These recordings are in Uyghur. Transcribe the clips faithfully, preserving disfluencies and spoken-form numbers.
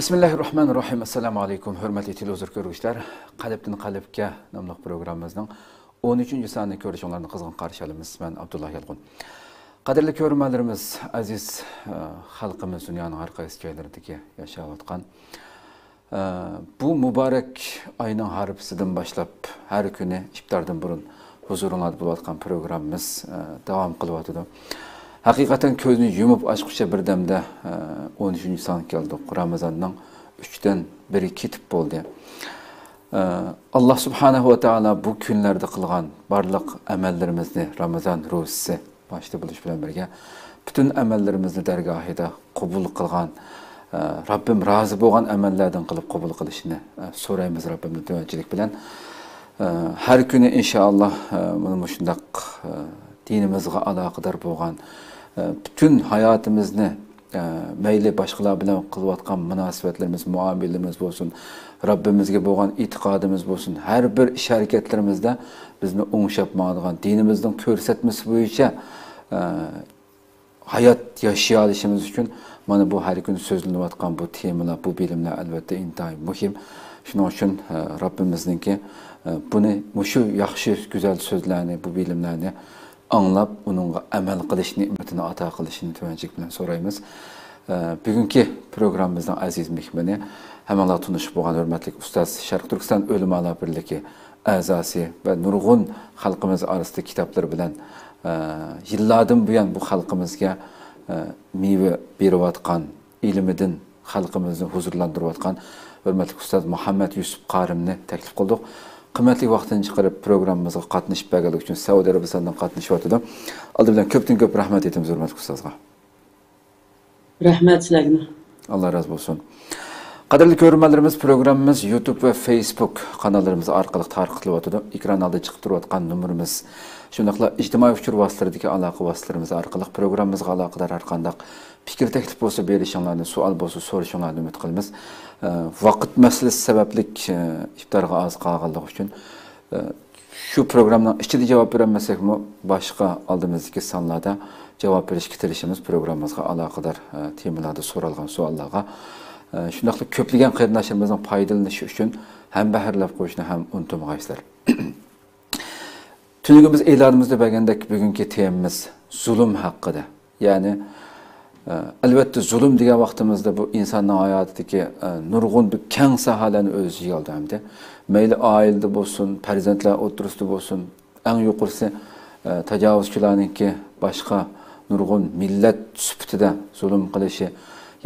بىسمىللاھىررەھمانىررەھىم. ئەسسالامۇ ئەلەيكۇم، ھۆرمەتلىك تېلېۋىزور كۆرگۈچىلەر. قەلبتىن قەلبكە ناملىق پروگراممىمىزنىڭ ئون ئۈچىنچى سانىنى كۆرۈشۈڭلارنى قىزغىن قارشى ئالىمىز. مەن ئابدۇللا يالقۇن. قەدىرلىك كۆرۈرمەنلىرىمىز، ئەزىز، ئە، خەلقىمىز، دۇنيانىڭ ھەر قايسى جايلىرىدىكى ياشاۋاتقان، ئە، بۇ مۇبارەك ئاينىڭ ھارپىسىدىن باشلاپ ھەر كۈنى ئىپتاردىن بۇرۇن ھۇزۇرۇڭلاردا بولۇۋاتقان پروگراممىمىز، ئە، داۋام قىلىۋاتىدۇ. ھەقىقەتەن كۆزنى يۇمۇپ ئاچقۇچە بىردەمدە، ئە، ئون ئۈچىنچى سانغا كەلدۇق. رامىزاننىڭ ئۈچتىن بىرى كېتىپ بولدى. ئە، ئاللا سۇبھانەھۇ ۋە تائالا بۇ كۈنلەردە قىلغان بارلىق ئەمەللىرىمىزنى رامىزان روزىسى باشتا بولۇش بىلەن بىرگە، پۈتۈن ئەمەللىرىمىزنى دەرگاھىدا قوبۇل قىلغان، ئە، رەببىم رازى بولغان ئەمەللەردىن قىلىپ قوبۇل قىلىشىنى، ئە، سورايمىز رەببىمدىن تۆۋەنچىلىك بىلەن. ئە، ھەر كۈنى ئىنشائاللا، ئە، مانا مۇشۇنداق، ئە، دىنىمىزغا ئالاقىدار بولغان، ئە، پۈتۈن ھاياتىمىزنى، ئە، مەيلى باشقىلار بىلەن قىلىۋاتقان مۇناسىۋەتلىرىمىز، مۇئامىلىمىز بولسۇن، رەببىمىزگە بولغان ئېتىقادىمىز بولسۇن، ھەر بىر ئىش-ھەرىكەتلىرىمىزدە بىزنى ئوڭشاپ ماڭىدىغان، دىنىمىزنىڭ كۆرسەتمىسى بويىچە، ئە، ھايات ياشىيالىشىمىز ئۈچۈن مانا بۇ ھەر كۈنى سۆزلىنىۋاتقان بۇ تېمىلار، بۇ بىلىملەر ئەلۋەتتە ئىنتايىن مۇھىم. شۇنىڭ ئۈچۈن، ئە، رەببىمىزنىڭكى، ئە، بۇنى، مۇشۇ ياخشى، گۈزەل سۆزلەرنى، بۇ بىلىملەرنى ئاڭلاپ، ئۇنىڭغا ئەمەل قىلىش نېمىتىنى ئاتا قىلىشىنى تۆۋەنچىلىك بىلەن سورايمىز. ئە، بۈگۈنكى پروگراممىمىزنىڭ ئەزىز مېھمىنى، ھەممىڭلار تونۇشۇپ بولغان ھۆرمەتلىك ئۇستاز، شەرقىي تۈركىستان ئۆلىمالار بىرلىكى ئەزاسى ۋە نۇرغۇن خەلقىمىز ئارىسىدا كىتابلىرى بىلەن، ئە، يىللاردىن بۇيان بۇ خەلقىمىزگە، ئە، مېۋە بېرىۋاتقان، ئىلمىدىن خەلقىمىزنى ھۇزۇرلاندۇرۇۋاتقان ھۆرمەتلىك ئۇستاز مۇھەممەد يۈسۈپ قارىمنى تەكلىپ قىلدۇق. قىممەتلىك ۋاقتىنى چىقىرىپ، پروگراممىمىزغا قاتنىشىپ بەرگەنلىكى ئۈچۈن سەئۇدى ئەرەبىستاندىن قاتنىشىۋاتىدۇ. ئالدى بىلەن كۆپتىن كۆپ رەھمەت ئېيتىمىز ھۆرمەتلىك ئۇستازغا. رەھمەت سىلەرگىمۇ. ئاللا رازى بولسۇن. قەدىرلىك كۆرۈرمەنلىرىمىز، پروگراممىمىز يۇتۇب ۋە فېيسبۇك قاناللىرىمىز ئارقىلىق تارقىتىلىۋاتىدۇ. ئېكران ئالدىدا چىقىپ تۇرۇۋاتقان نومۇرىمىز، شۇنداقلا ئىجتىمائىي ئۇچۇر ۋاسىتىلىرىدىكى ئالاقە ۋاسىتىلىرىمىز ئارقىلىق پروگراممىمىزغا ئالاقىدار ھەر قانداق پىكىر تەكلىپ بولسا بېرىشىڭلارنى، سوئال بولسا سورىشىڭلارنى ئۈمىد قىلىمىز. ئە، ۋاقىت مەسىلىسى سەۋەبلىك، ئە، ئىپتارغا ئاز قالغانلىقى ئۈچۈن، ئە، شۇ پروگراممىنىڭ ئىچىدە جاۋاب بېرەلمىسەكمۇ، باشقا ئالدىمىزدىكى سانلاردا جاۋاب بېرىشكە تىرىشىمىز. پروگراممىمىزغا ئالاقىدار، ئە، تېمىلاردا سورالغان سوئاللارغا. ئە، شۇنداقلا كۆپلىگەن قېرىنداشلىرىمىزنىڭ پايدىلىنىشى ئۈچۈن ھەمبەھىرلەپ قويۇشنى ھەم ئۇنتۇمىغايسىلەر. تۈنۈگۈن بىز ئېلانىمىزدا بەرگەندەك، بۈگۈنكى تېمىمىز زۇلۇم ھەققىدە. يەنى، ئە، ئەلۋەتتە، زۇلۇم دېگەن ۋاقتىمىزدا بۇ ئىنساننىڭ ھاياتىدىكى، ئە، نۇرغۇن بىر كەڭ ساھەلەرنى ئۆز ئىچىگە ئالىدۇ ھەمدە مەيلى ئائىلىدە بولسۇن، پەرزەنتلەر ئوتتۇرىسىدا بولسۇن، ئەڭ يۇقىرىسى، ئە، تاجاۋۇزچىلارنىڭكى باشقا نۇرغۇن مىللەت سۈپىتىدە زۇلۇم قىلىشى،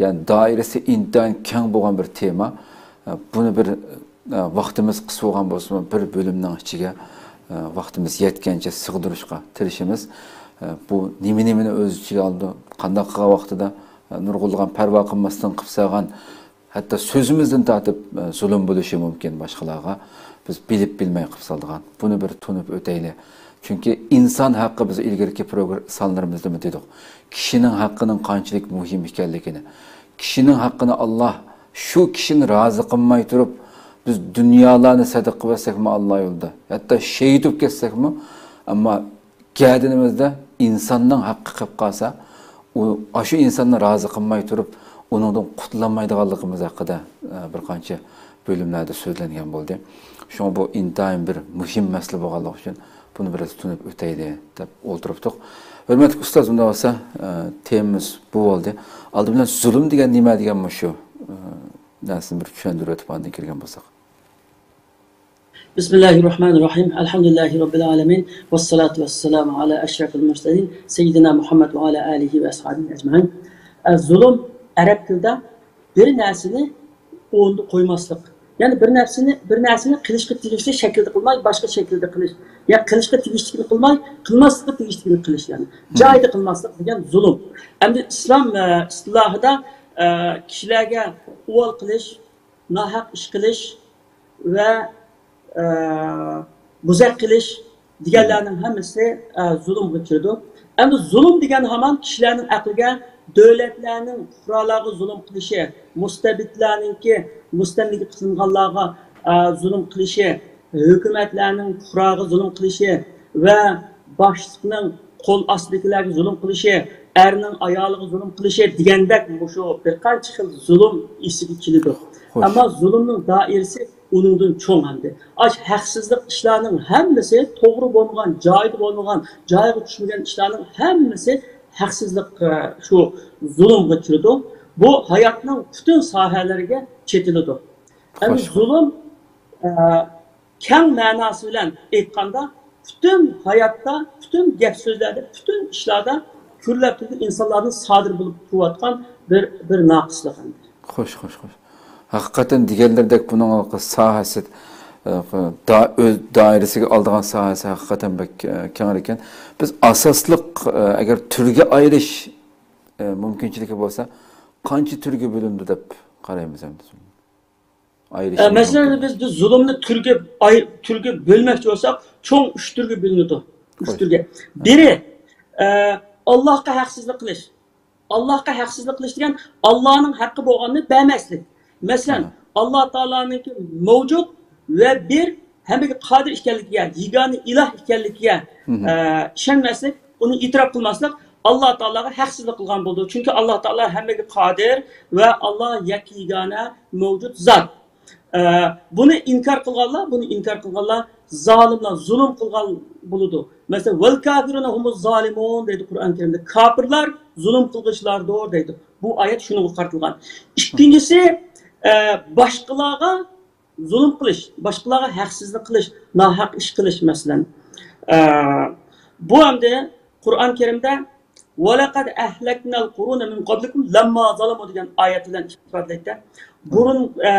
يەنى دائىرىسى ئىنتايىن كەڭ بولغان بىر تېما. ئە، بۇنى بىر ئە، ۋاقتىمىز قىس بولغان بولسىمۇ، بىر بۆلۈمنىڭ ئىچىگە، ئە، ۋاقتىمىز يەتكەنچە سىغدۇرۇشقا تىرىشىمىز. ئە، بۇ نېمە-نېمىنى ئۆز ئىچىگە ئالىدۇ، قانداق قىلغان ۋاقتىدا، ئە، نۇرغۇنلىغان پەرۋا قىلماستىن قىلىپ سالغان، ھەتتا سۆزىمىزدىن تارتىپ، ئە، زۇلۇم بولۇشى مۇمكىن باشقىلارغا. بىز بىلىپ بىلمەي قىلىپ سالىدىغان. بۇنى بىر تونۇپ ئۆتەيلى. چۈنكى ئىنسان ھەققى، بىز ئىلگىرىكى پروگر-، سانلىرىمىزدىمۇ دېدۇق. كىشىنىڭ ھەققىنىڭ قانچىلىك مۇھىم ئىكەنلىكىنى. كىشىنىڭ ھەققىنى ئاللا شۇ كىشىنى رازى قىلماي تۇرۇپ، بىز دۇنيالارنى سەدىقە بەرسەكمۇ ئاللا يولىدا، ھەتتا شېھىت بولۇپ كەتسەكمۇ، ئەمما گەدىنىمىزدە ئىنساننىڭ ھەققى قېلىپ قالسا، ئۇ، ئاشۇ ئىنساننى رازى قىلماي تۇرۇپ، ئۇنىڭدىن قۇتۇلالمايدىغانلىقىمىز ھەققىدە، ئە، بىر قانچە بۆلۈملەردە سۆزلەنگەن بولدى. شۇڭا بۇ ئىنتايىن بىر مۇھىم مەسىلە بولغانلىقى ئۈچۈن، بۇنى بىراز تونۇپ ئۆتەيلى دەپ ئولتۇرۇپتۇق. ھۆرمەتلىك ئۇستاز، ئۇنداق بولسا، ئە، تېمىمىز بۇ بولدى. ئالدى بىلەن زۇلۇم دېگەن نېمە دېگەن مۇشۇ، ئە، نەرسىنى بىر چۈشەندۈرۈپ ئۆتۈپ، ئاندىن كىرگەن بولساق. بسم الله الرحمن الرحيم. الحمد لله رب العالمين. والصلاة والسلام على أشرف المرسلين سيدنا محمد وعلى آله وأصحابه أجمعين. ئە، زۇلۇم ئەرەب تىلىدا بىر نەرسىنى ئورنىدا قويماسلىق. يەنى بىر نەرسىنى، بىر نەرسىنى قىلىشقا تېگىشلىك شەكىلدە قىلماي، باشقا شەكىلدە قىلىش. يا قىلىشقا تېگىشلىكنى قىلماي، قىلماسلىققا تېگىشلىكنى قىلىش، يەنى جايىدا قىلماسلىق دېگەن زۇلۇم. ئەمدى ئىسلام، ئە، ئىستىلاھىدا، ئە، كىشىلەرگە ئۇۋال قىلىش، ناھەق ئىش قىلىش ۋە، ئە، بۇزەك قىلىش دېگەنلەرنىڭ ھەممىسى، ئە، زۇلۇمغا كىرىدۇ. ئەمدى زۇلۇم دېگەن ھامان كىشىلەرنىڭ ئەقلىگە دۆلەتلەرنىڭ پۇقرالارغا زۇلۇم قىلىشى، مۇستەبىتلەرنىڭكى مۇستەملىكە قىلىنغانلارغا، ئە، زۇلۇم قىلىشى، ھۆكۈمەتلەرنىڭ پۇقراغا زۇلۇم قىلىشى ۋە باشلىقنىڭ قول ئاستىدىكىلەرگە زۇلۇم قىلىشى، ئەرنىڭ ئايالىغا زۇلۇم قىلىشى دېگەندەك مۇشۇ بىر قانچە خىل زۇلۇم ئېسىگە كېلىدۇ. خوش. ئەمما زۇلۇمنىڭ دائىرىسى ئۇنىڭدىن چوڭ ئەمدى. ئاش ھەقسىزلىق ئىشلارنىڭ ھەممىسى، توغرا بولمىغان، جايىدا بولمىغان، جايىغا چۈشمىگەن ئىشلارنىڭ ھەممىسى ھەقسىزلىق، ئە، شۇ زۇلۇمغا كىرىدۇ. بۇ ھاياتنىڭ پۈتۈن ساھەلىرىگە چېتىلىدۇ. ئەمدى خوش، خوش. زۇلۇم، ئە، كەڭ مەناسى بىلەن ئېيتقاندا، پۈتۈن ھاياتتا، پۈتۈن گەپ سۆزلەردە، پۈتۈن ئىشلاردا كۈنلەپ تۈنلۈك ئىنسانلاردىن سادىر بولۇپ تۇرۇۋاتقان بىر، بىر ناقىسلىق ئەمدى. خوش، خوش، خوش. ھەقىقەتەن دېگەنلىرىدەك بۇنىڭ ساھەسى، ئە، دا-، ئۆز دائىرىسىگە ئالىدىغان ساھەسى ھەقىقەتەن بەك، ئە، كەڭ ئىكەن. بىز ئاساسلىق، ئە، ئەگەر تۈرگە ئايرىش، ئە، مۇمكىنچىلىكى بولسا، قانچە تۈرگە بۆلۈنىدۇ دەپ قارايمىز ئەمدى؟ ئايرىشىمىز ئە، مەسىلەن، مۇمكىن. بىز، بىز زۇلۇمنى تۈرگە ئاي-، تۈرگە بۆلمەكچى بولساق، چوڭ ئۈچ تۈرگە بۆلۈنىدۇ. ئۈچ خوش. تۈرگە. بىرى، ئە، ئاللاھقا ھەقسىزلىق قىلىش. ئاللاھقا ھەقسىزلىق قىلىش دېگەن ئاللانىڭ ھەققى بولغاننى بەرمەسلىك. مەسىلەن، ئاھا. ئاللا تائالانىڭكى مەۋجۇت ۋە بىر، ھەممىگە قادىر ئىكەنلىكىگە، يېگانە ئىلاھ ئىكەنلىكىگە، مھم. ئە، ئىشەنمەسلىك، ئۇنى ئېتىراپ قىلماسلىق ئاللا تائالاغا ھەقسىزلىق قىلغان بولىدۇ. چۈنكى ئاللا تائالا ھەممىگە قادىر ۋە ئاللا يەككە يېگانە مەۋجۇت زات. ئە، بۇنى ئىنكار قىلغانلار، بۇنى ئىنكار قىلغانلار زالىملار، زۇلۇم قىلغان بولىدۇ. مەسىلەن، «ۋەل كافىرۇنە ھۇمۇز زالىمۇن» دەيدۇ قۇرئان كەرىمدە. كاپىرلار زۇلۇم قىلغۇچىلاردۇر دەيدۇ. بۇ ئايەت شۇنىڭغا قارىتىلغان. ئىككىنچىسى، ئە، باشقىلارغا زۇلۇم قىلىش، باشقىلارغا ھەقسىزلىك قىلىش، ناھەق ئىش قىلىش، مەسىلەن. ئە، بۇ ئەمدى قۇرئان كەرىمدە «ۋەلەقەد ئەھلەكنەل قۇرۇنە مىن قەبلىكۇم لەمما زالەمۇ» دېگەن ئايەت بىلەن ئىپادىلەيدۇ. بۇرۇن، ئە،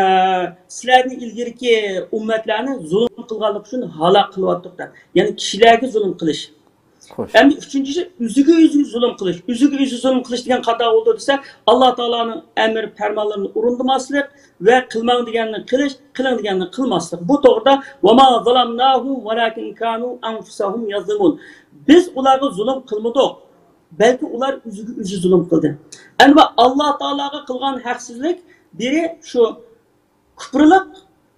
سىلەردىن ئىلگىرىكى ئۈممەتلەرنى زۇلۇم قىلغانلىقى ئۈچۈن ھالاك قىلىۋاتتۇق دەپ. يەنى كىشىلەرگە زۇلۇم قىلىش. خوش. ئەمدى ئۈچىنچىسى، ئۆزىگە ئۆزى زۇلۇم قىلىش. ئۆزىگە ئۆزى زۇلۇم قىلىش دېگەن قانداق بولىدۇ دېسە، ئاللا تائالانىڭ ئەمر پەرمانلىرىنى ئورۇندىماسلىق ۋە قىلماڭ دېگەننى قىلىش، قىلىڭ دېگەننى قىلماسلىق. بۇ توغرىدا، «ۋەما زالەمناھۇم ۋەلاكىن كانۇ ئەنفۇسەھۇم يەزلىمۇن». بىز ئۇلارغا زۇلۇم قىلمىدۇق، بەلكى ئۇلار ئۆزىگە ئۆزى زۇلۇم قىلدى. ئەمما ئاللا تائالاغا قىلغان ھەقسىزلىك بىرى شۇ كۇپرىلىق،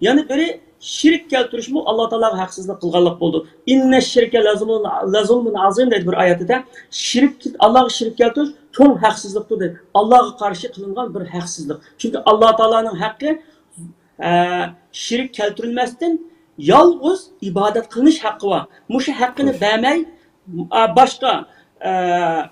يەنە بىرى شېرىك كەلتۈرۈشمۇ ئاللا تائالاغا ھەقسىزلىق قىلغانلىق بولىدۇ. «ئىننەششىركە لەزۇلمۇن، لەزۇلمۇن ئازىم» دەيدۇ بىر ئايەتىدە. شېرىك، ئاللاغا شېرىك كەلتۈرۈش چوڭ ھەقسىزلىقتۇر دەيدۇ. ئاللاغا قارشى قىلىنغان بىر ھەقسىزلىق. چۈنكى ئاللا تائالانىڭ ھەققى، ئە، شېرىك كەلتۈرۈلمەستىن يالغۇز ئىبادەت قىلىنىش ھەققى بار. مۇشۇ ھەققىنى خوش. بەرمەي، ئا، باشقا، ئە،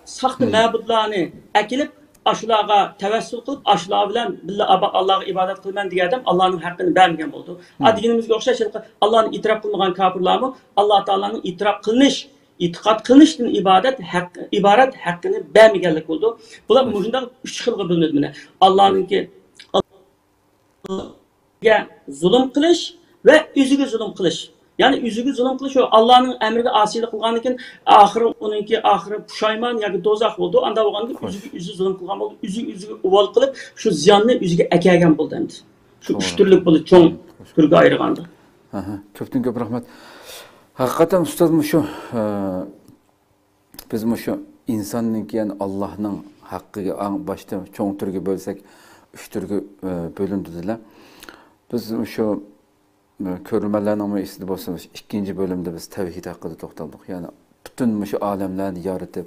ساختا مەبۇدلارنى ئەكېلىپ، ئاشۇلارغا تەۋەسسۇل قىلىپ، ئاشۇلار بىلەن بىللە ئابا-، ئاللاغا ئىبادەت قىلىمەن دېگەن ئادەم ئاللانىڭ ھەققىنى بەرمىگەن بولىدۇ. ئا، دېگىنىمىزگە ئوخشاش، ھېلىقى ئاللانى ئېتىراپ قىلمىغان كاپىرلارمۇ ئاللا تائالانىڭ ئېتىراپ قىلىنىش، ئېتىقاد قىلىنىشتىن ئىبادەت ھەق، ئىبارەت ھەققىنى بەرمىگەنلىك بولىدۇ. بۇلار مۇشۇنداق ئۈچ خىلغا بۆلۈنىدۇ مانا. ئاللانىڭكى گە زۇلۇم قىلىش ۋە ئۆزىگە زۇلۇم قىلىش. يەنى ئۆزىگە زۇلۇم قىلىش، ئۇ ئاللانىڭ ئەمرىگە ئاسىيلىق قىلغاندىن كېيىن، ئاخىرى ئۇنىڭكى ئاخىرى پۇشايمان ياكى دوزاخ بولىدۇ. ئاندا بولغاندا ئۆزىگە ئۆزى زۇلۇم قىلغان بولىدۇ. ئۆزىگە ئۆزىگە ئۇۋال قىلىپ، شۇ زىياننى ئۆزىگە ئەكەلگەن بولىدۇ ئەمدى. شۇ ئۈچ تۈرلۈك بولىدۇ، چوڭ تۈرگە ئايرىغاندا. ئەھە، كۆپتىن كۆپ رەھمەت. ھەقىقەتەن ئۇستاز، مۇشۇ، ئە، بىز مۇشۇ ئىنساننىڭكى، يەنى ئاللانىڭ ھەققىگە ئەڭ باشتا چوڭ تۈرگە بۆلسەك، ئۈچ تۈرگە، ئە، بۆلۈندى دېدىلە. بىز مۇشۇ، ئە، كۆرۈرمەنلەرنىڭمۇ ئېسىدە بولسا، مۇشۇ ئىككىنچى بۆلۈمدە بىز تەۋھىد ھەققىدە توختالدۇق. يەنى پۈتۈن مۇشۇ ئالەملەرنى يارىتىپ،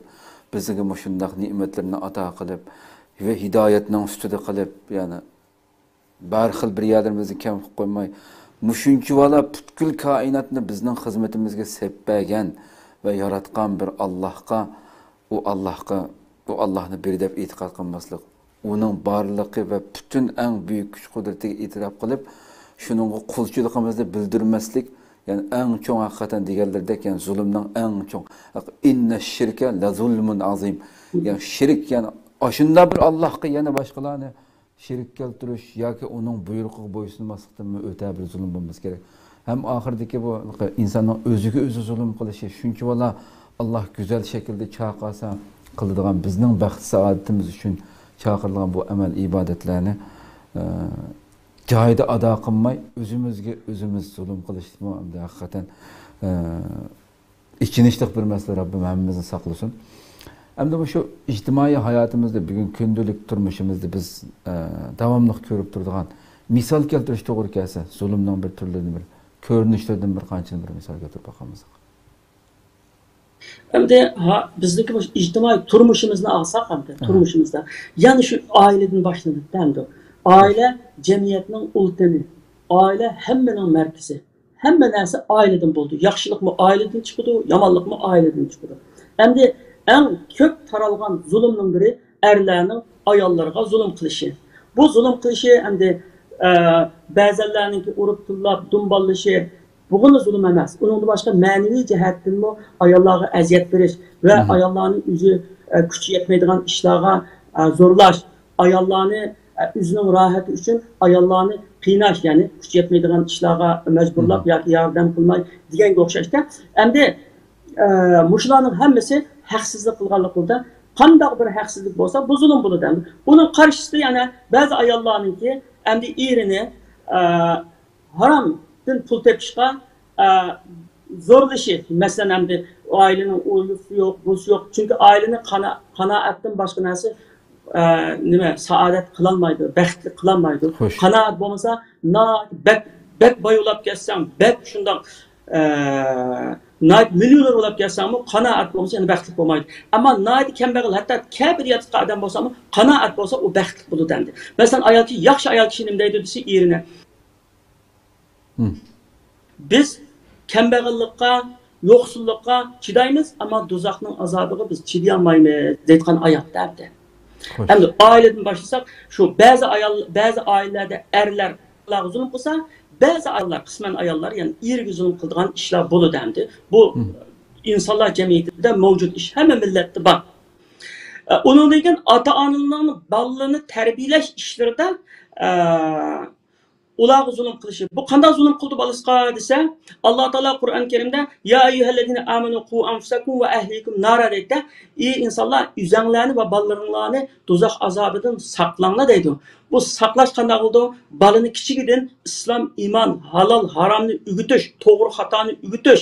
بىزگە مۇشۇنداق نېمەتلىرىنى ئاتا قىلىپ ۋە ھىدايەتنىڭ ئۈستىدە قىلىپ، يەنى بار خىل بىر يەرلىرىمىزنى كەم قىلىپ قويماي، مۇشۇنچىۋالا پۈتكۈل كائىناتنى بىزنىڭ خىزمىتىمىزگە سېلىپ بەرگەن ۋە ياراتقان بىر ئاللاھقا، ئۇ ئاللاھقا، ئۇ ئاللاھنى بىر دەپ ئېتىقاد قىلماسلىق، ئۇنىڭ بارلىقى ۋە پۈتۈن ئەڭ بۈيۈك كۈچ-قۇدرىتىگە ئېتىراپ قىلىپ، شۇنىڭغا قۇلچىلىقىمىزنى بىلدۈرمەسلىك، يەنى ئەڭ چوڭ، ھەقىقەتەن دېگەنلىرىدەك، يەنى زۇلۇمنىڭ ئەڭ چوڭ. «ئىننەششىركە لەزۇلمۇن ئازىم». يەنى شېرىك، يەنى ئاشۇنداق بىر ئاللاھقا يەنە باشقىلارنى شېرىك كەلتۈرۈش ياكى ئۇنىڭ بۇيرۇقىغا بويسۇنماسلىقتىنمۇ ئۆتە بىر زۇلۇم بولمىسا كېرەك. ھەم ئاخىرىدىكى بۇ ئىنساننىڭ ئۆزىگە ئۆزى زۇلۇم قىلىشى، شۇنچىۋالا ئاللاھ گۈزەل شەكىلدە چاقىرسا قىلىدىغان، بىزنىڭ بەخت سائادىتىمىز ئۈچۈن چاقىرىلغان بۇ ئەمەل ئىبادەتلەرنى، ئە، جايىدا ئادا قىلماي، ئۆزىمىزگە ئۆزىمىز زۇلۇم قىلىشمۇ ئەمدى ھەقىقەتەن، ئە، ئېچىنىشلىق بىر مەسىلە، رەببىم ھەممىمىزنى ساقلىسۇن. ئەمدى مۇشۇ ئىجتىمائىي ھاياتىمىزدا، بۈگۈن كۈندىلىك تۇرمۇشىمىزدا بىز، ئە، داۋاملىق كۆرۈپ تۇرىدىغان، مىسال كەلتۈرۈش توغرا كەلسە، زۇلۇمنىڭ بىر تۈرلىرىنى، بىر كۆرۈنۈشلىرىدىن بىر قانچىنى بىر مىسال كەلتۈرۈپ باقامىز. ئەمدى ھا، بىزنىڭكى مۇشۇ ئىجتىمائىي تۇرمۇشىمىزنى ئالساق، ئەمدى ئاھا. تۇرمۇشىمىزدا يەنە شۇ ئائىلىدىن باشلىنىدۇ ئەمدى. ئائىلە جەمئىيەتنىڭ ئۇلتىمى. ئائىلە ھەممىنىڭ مەركىزى. ھەممە نەرسە ئائىلىدىن بولىدۇ. ياخشىلىقمۇ ئائىلىدىن چىقىدۇ، يامانلىقمۇ ئائىلىدىن چىقىدۇ. ئەمدى ئەڭ كۆپ تارالغان زۇلۇمنىڭ بىرى ئەرلەرنىڭ ئاياللىرىغا زۇلۇم قىلىشى. بۇ زۇلۇم قىلىشى ئەمدى، ئە، بەزەنلەرنىڭكى ئۇرۇپ تىللاپ، دۇمباللىشى، بۇغىلا زۇلۇم ئەمەس. ئۇنىڭدىن باشقا مەنىۋى جەھەتتىنمۇ ئاياللارغا ئەزىيەت بېرىش ۋە ئاياللارنى ئۆزى، ئە، كۈچى يەتمەيدىغان ئىشلارغا، ئە، زورلاش، ئاياللارنى، ئە، ئۆزىنىڭ راھىتى ئۈچۈن ئاياللارنى قىيناش، يەنى كۈچى يەتمەيدىغان ئىشلارغا مەجبۇرلاپ ياكى ياردەم قىلماي دېگەنگە ئوخشاشتا. ئەمدى، ئە، مۇشۇلارنىڭ ھەممىسى ھەقسىزلىك قىلغانلىق بولىدۇ. قانداق بىر ھەقسىزلىك بولسا، بۇ زۇلۇم بولىدۇ. ئەمدى ئۇنىڭ قارشىسىدا يەنە بەزى ئاياللارنىڭكى ئەمدى ئېرىنى، ئە، ھارامدىن پۇل تېپىشقا، ئە، زورلىشى، مەسىلەن، ئەمدى ئائىلىنىڭ ئۇسى يوق، بۇسى يوق. چۈنكى ئائىلىنى قانا-، قانائەتتىن باشقا نەرسە، ئە، نېمە، سائادەت قىلالمايدۇ، بەختلىك قىلالمايدۇ. خوش. قانائەت بولمىسا، ناھايىتى بەك، بەك باي بولاپ كەتسەڭ، بەك شۇنداق، ئە، ناھايىتى مىليونېر بولاپ كەتسەڭمۇ، قانائەت بولمىسا، يەنە بەختلىك بولمايدۇ. ئەمما ناھايىتى كەمبەغەل، ھەتتا كەپىدە ياتقان ئادەم بولسىمۇ، قانائەت بولسا، ئۇ بەختلىك بولىدۇ ئەمدى. مەسىلەن، ئايال كىشى، ياخشى ئايال كىشى نېمە دەيدۇ دېسە، ئېرىنى، بىز كەمبەغەللىققە، يوقسۇللۇققا چىدايمىز، ئەمما دوزاخنىڭ ئازابىغا بىز چىدىيالمايمىز دەيدىغان ئايات ئەمدى. خوش. ئەمدى ئائىلىدىن باشلىساق، شۇ بەزى ئايال، بەزى ئائىلىلەردە ئەرلەر ئاياللارغا زۇلۇم قىلسا، بەزى ئاياللار، قىسمەن ئاياللار، يەنى ئېرىگە زۇلۇم قىلىدىغان ئىشلار بولىدۇ ئەمدى. بۇ ئىنسانلار جەمئىيىتىدە مەۋجۇت ئىش، ھەممە مىللەتتە بار. ئە، ئۇنىڭدىن كېيىن ئاتا-ئانىنىڭ بالىلىرىنى تەربىيەلەش ئىشلىرىدا، ئە، ئۇلارغا زۇلۇم قىلىشى. بۇ قانداق زۇلۇم قىلدى بالىسىغا دېسە، ئاللا تائالا قۇرئان كەرىمدە، يا ئەييۇھەللەزىنە ئامەنۇ قۇ ئەنفۇسەكۇم ۋە ئەھلىكۇم نارا دەيدۇ. ئى ئىنسانلار، ئۆزەڭلارنى ۋە بالىلىرىڭلارنى دوزاخ ئازابىدىن ساقلاڭلار دەيدۇ. بۇ ساقلاش قانداق بولىدۇ؟ بالىنى كىچىكىدىن ئىسلام، ئىمان، ھالال، ھارامنى ئۆگىتىش، توغرا، خاتانى ئۆگىتىش،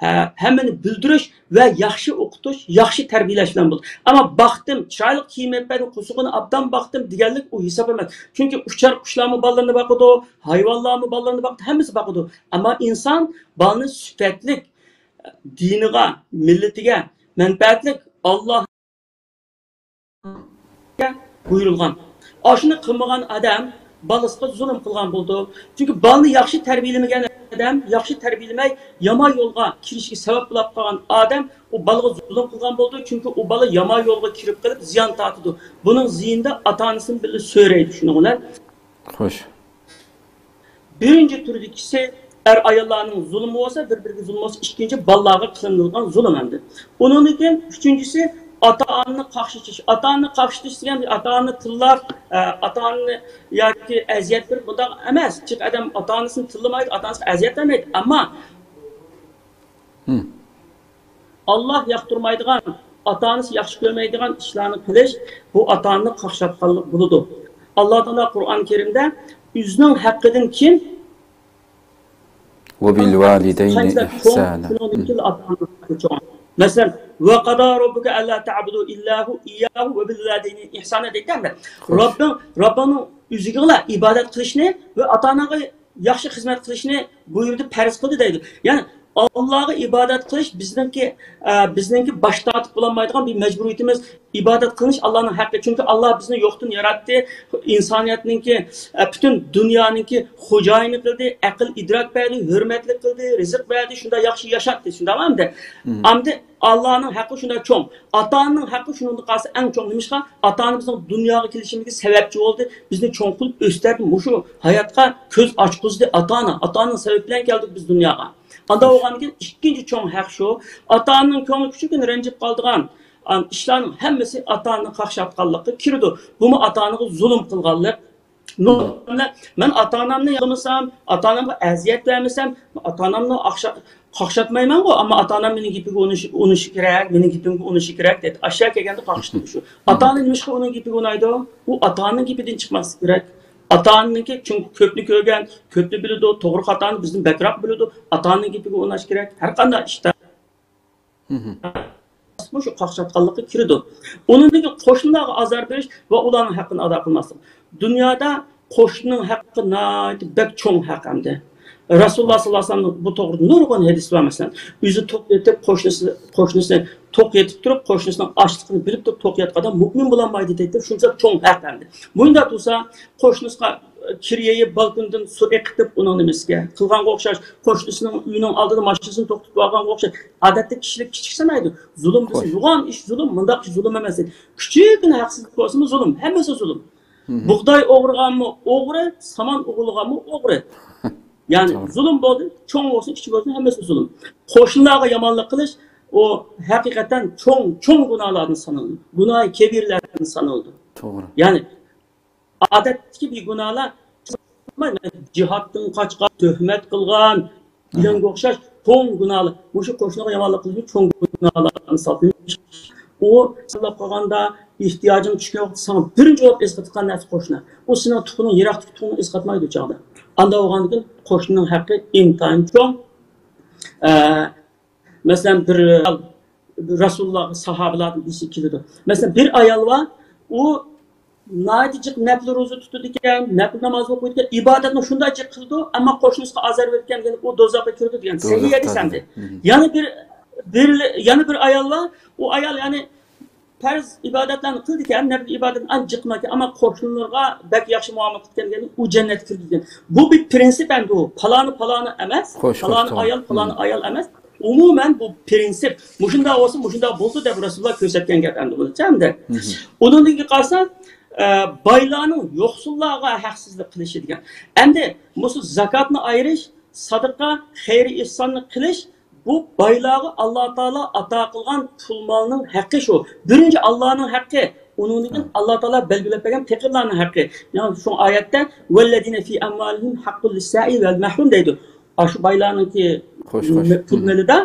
ھە، ھەممىنى بىلدۈرۈش ۋە ياخشى ئوقۇتۇش، ياخشى تەربىيەلەش بىلەن بولىدۇ. ئەمما باقتىم، چىرايلىق كىيىم ئېلىپ بەردىم، قورسىقىنى ئوبدان باقتىم دېگەنلىك ئۇ ھېساب ئەمەس. چۈنكى ئۇچار قۇشلارمۇ بالىلىرىنى باقىدۇ، ھايۋانلارمۇ بالىلىرىنى باقىدۇ، ھەممىسى باقىدۇ. ئەمما ئىنسان بالىنى سۈپەتلىك دىنىغا، مىللىتىگە مەنپەئەتلىك، ئاللا بۇيرۇلغان. ئاشۇنى قىلمىغان ئادەم بالىسىغا زۇلۇم قىلغان بولىدۇ. چۈنكى بالىنى ياخشى تەربىيەلىمىگەن ئادەم، ياخشى تەربىيەلىمەي، يامان يولغا كىرىشىگە سەۋەب بولۇپ قالغان ئادەم ئۇ بالىغا زۇلۇم قىلغان بولىدۇ. چۈنكى ئۇ بالا يامان يولغا كىرىپ قېلىپ زىيان تارتىدۇ. بۇنىڭ زىيىنىدا ئاتا-ئانىسىنى بىللە سۆرەيدۇ شۇنىڭ بىلەن. خوش. بىرىنچى تۈردىكىسى ئەر-ئاياللارنىڭ زۇلۇمى بولسا، بىر-بىرىگە زۇلۇم بولسا، ئىككىنچى بالىلارغا قىلىنىدىغان زۇلۇم ئەمدى. ئۇنىڭدىن كېيىن ئۈچىنچىسى ئاتا-ئانىنى قاقشىتىش. ئاتا-ئانىنى قاقشىتىش دېگەن ئاتا-ئانىنى تىللاپ، ئە، ئاتا-ئانىنى ياكى ئەزىيەت بېرىپ، بۇنداق ئەمەس. جىق ئادەم ئاتا-ئانىسىنى تىللىمايدۇ، ئاتا-ئانىسىغا ئەزىيەت بەرمەيدۇ. ئەمما ئاللا ياقتۇرمايدىغان، ئاتا-ئانىسى ياخشى كۆرمەيدىغان ئىشلارنى قىلىش، بۇ ئاتا-ئانىنى قاقشاتقانلىق بولىدۇ. ئاللا تائالا قۇرئان كەرىمدە ئۆزىنىڭ ھەققىدىن كېيىن قانچىلەر چوڭ، شۇنىڭدىن كېيىن ئاتا-ئانىنىڭ ھەققى چوڭ. مەسىلەن، ۋە قادا رەببۇكە ئەللا تەئبۇدۇ ئىللا ھۇ ئىيياھۇ ۋە بىل ۋالىدەينى ئىھسانا دەيدۇ. رەببىڭ، رەببىڭنىڭ ئۆزىگىلا ئىبادەت قىلىشنى ۋە ئاتا-ئاناغا ياخشى خىزمەت قىلىشنى بۇيرۇدى، پەرز قىلدى دەيدۇ. يەنى ئاللاغا ئىبادەت قىلىش بىزنىڭكى، ئە، بىزنىڭكى باش تارتىپ بولالمايدىغان بىر مەجبۇرىيىتىمىز. ئىبادەت قىلىش ئاللانىڭ ھەققى. چۈنكى ئاللا بىزنى يوقتىن ياراتتى، ئىنسانىيەتنىڭكى، ئە، پۈتۈن دۇنيانىڭكى خوجايىنى قىلدى، ئەقىل ئىدراك بەردى، ھۆرمەتلىك قىلدى، رىزىق بەردى، شۇنداق ياخشى ياشاتتى، شۇنداقمۇ ئەمدى؟ ئەمدى ئاللانىڭ ھەققى شۇنداق چوڭ. ئاتا-ئانىنىڭ ھەققى شۇنىڭدىن قالسا ئەڭ چوڭ. نېمىشقا؟ ئاتا-ئانا بىزنىڭ دۇنياغا كېلىشىمىزگە سەۋەبچى بولدى. بىزنى چوڭ قىلىپ ئۆستۈردى. مۇشۇ ھاياتقا كۆز ئاچقۇزدى ئاتا-ئانا. ئاتا-ئانىنىڭ سەۋەبى بىلەن كەلدۇق بىز دۇنياغا. ئانداق بولغاندىن كېيىن ئىككىنچى چوڭ ھەق شۇ. ئاتا-ئانىنىڭ كۆڭلى كىچىككىنە رەنجىپ قالىدىغان، ئان-، ئىشلارنىڭ ھەممىسى ئاتا-ئانىنى قاقشاتقانلىققا كىرىدۇ. بۇمۇ ئاتا-ئانىغا زۇلۇم قىلغانلىق. نۇرغۇنلار، مەن ئاتا-ئانامنى يالىمىسام، ئاتا-ئانامغا ئەزىيەت بەرمىسەم، ئاتا-ئانامنى ئاخشا-، قاقشاتمايمەنغۇ، ئەمما ئاتا-ئانام مېنىڭ گېپىمگە ئۇنىشى، ئۇنىشى كېرەك، مېنىڭ گېپىمگە ئۇنىشى كېرەك دەيدۇ. ئاشۇ يەرگە كەلگەندە قاقشىتىدۇ شۇ. ئاتا-ئانا نېمىشقا ئۇنىڭ گېپىگە ئۇنايدۇ؟ ئۇ ئاتا-ئانىنىڭ گېپىدىن چىقماسلىقى كېرەك. ئاتا-ئانىنىڭكى، چۈنكى كۆپنى كۆرگەن، كۆپنى بىلىدۇ، توغرا خاتانى بىزدىن بەكرەك بىلىدۇ. ئاتا-ئانىنىڭ گېپىگە ئۇناش كېرەك. ھەر قانداق ئىشتا. مۇشۇ قاقشاتقانلىققا كىرىدۇ. ئۇنىڭدىن كېيىن قوشنىلارغا ئازار بېرىش ۋە ئۇلارنىڭ ھەققىنى ئادا قىلماسلىق. دۇنيادا قوشنىنىڭ ھەققى ناھايىتى بەك چوڭ ھەق ئەمدى. رەسۇلۇللاھ سەللەللاھۇ ئەلەيھى ۋەسەللەمنىڭ بۇ توغرىدا نۇرغۇن ھەدىسى بار. مەسىلەن، ئۆزى توق يېتىپ، قوشنىسى، قوشنىسى توق يېتىپ تۇرۇپ، قوشنىسىنىڭ ئاچلىقىنى بىلىپ تۇرۇپ توق يەتكەن ئادەم مۇئمىن بولالمايدۇ دەيدۇ. شۇنچە چوڭ ھەق ئەمدى. مۇنداق تۇرسا، قوشنىسىغا كىر يېيىپ، بالكوندىن سۇ ئېقىتىپ، ئۇنىڭ نېمىسىگە قىلغانغا ئوخشاش، قوشنىسىنىڭ ئۆيىنىڭ ئالدىدا ماشىنىسىنى توختىتىپ ئالغانغا ئوخشاش. ئادەتتە كىشىلىك كىچىك سانايدۇ. زۇلۇم دېسە، يوغان ئىش زۇلۇم، مۇنداق ئىش زۇلۇم ئەمەس. كىچىككىنە ھەقسىزلىك بولسىمۇ زۇلۇم، ھەممىسى زۇلۇم. بۇغداي ئوغرىغانمۇ ئوغرى، سامان ئوغرىلىغانمۇ ئوغرى. يەنى زۇلۇم بولدى، چوڭ بولسۇن، كىچىك بولسۇن، ھەممىسى زۇلۇم. قوشنىلارغا يامانلىق قىلىش، ئۇ ھەقىقەتەن چوڭ، چوڭ گۇناھلاردىن سانىلىدۇ. گۇناھى كەبىرىلەردىن سانىلىدۇ. توغرا. يەنى ئادەتتىكى بىر گۇناھلار، جىھادتىن قاچقان، تۆھمەت قىلغان، دېگەنگە ئوخشاش چوڭ گۇناھلار. مۇشۇ قوشنىغا يامانلىق قىلىش چوڭ گۇناھلارنى سالىدۇ. ئۇ سانلاپ قالغاندا، ئېھتىياجىڭ چۈشكەن ۋاقىتتا ساڭا بىرىنچى بولۇپ ئەسقاتقان نەرسە قوشنا. ئۇ سېنىڭ تۇغقىنىڭ، يىراقتىكى تۇغقىنىڭ ئەسقاتمايدۇ ئۇ چاغدا. ئانداق بولغاندىكىن قوشنىنىڭ ھەققى ئىنتايىن چوڭ. ئە، مەسىلەن، بىر رەسۇلۇللاھقا ساھابىلاردىن بىرسى كېلىدۇ. مەسىلەن، بىر ئايال بار، ئۇ ناھايىتى جىق نەپلى روزا تۇتىدىكەن، نەپلى ناماز ئوقۇيدىكەن، ئىبادەتنى شۇنداق جىق قىلىدۇ، ئەمما قوشنىسىغا ئازار بېرىدىكەن، يەنى ئۇ دوزاخقا كىرىدۇ دېگەن سەھىھ ھەدىس ئەمدى. يەنە بىر، بىر، يەنە بىر ئايال بار، ئۇ ئايال يەنى پەرز ئىبادەتلەرنى قىلىدىكەن، نەپلى ئىبادەتنى ئانچە جىق قىلمايدىكەن، ئەمما قوشنىلىرىغا بەك ياخشى مۇئامىلە قىلىدىكەن، يەنى ئۇ جەننەتكە كىرىدۇ دېگەن. بۇ بىر پرىنسىپ ئەمدى ئۇ. پالانى پالانى ئەمەس، پالانى ئايال، پالانى ئايال ئەمەس. ئومۇمەن بۇ پرىنسىپ. مۇشۇنداق بولسا، مۇشۇنداق بولىدۇ دەپ رەسۇلۇللا كۆرسەتكەن گەپ ئەمدى بۇنىچە ئەمدى. ئۇنىڭدىن كېيىن قارىسا، ئە، بايلارنىڭ يوقسۇللارغا ھەقسىزلىك قىلىشى دېگەن. ئەمدى مۇشۇ زاكاتنى ئايرىش، سادىقە، خەير ئېھساننى قىلىش، بۇ بايلارغا ئاللا تائالا ئاتا قىلغان پۇل مالنىڭ ھەققى شۇ. بىرىنچى ئاللانىڭ ھەققى، ئۇنىڭدىن كېيىن ئاللا تائالا بەلگىلەپ بەرگەن پېقىرلارنىڭ ھەققى. يەنى شۇ ئايەتتە، «ۋەللەزىنە فى ئەمۋالىھىم ھەققۇن لىسسائىلى ۋەل مەھرۇم» دەيدۇ. ئاشۇ بايلارنىڭكى پۇل مېلىدا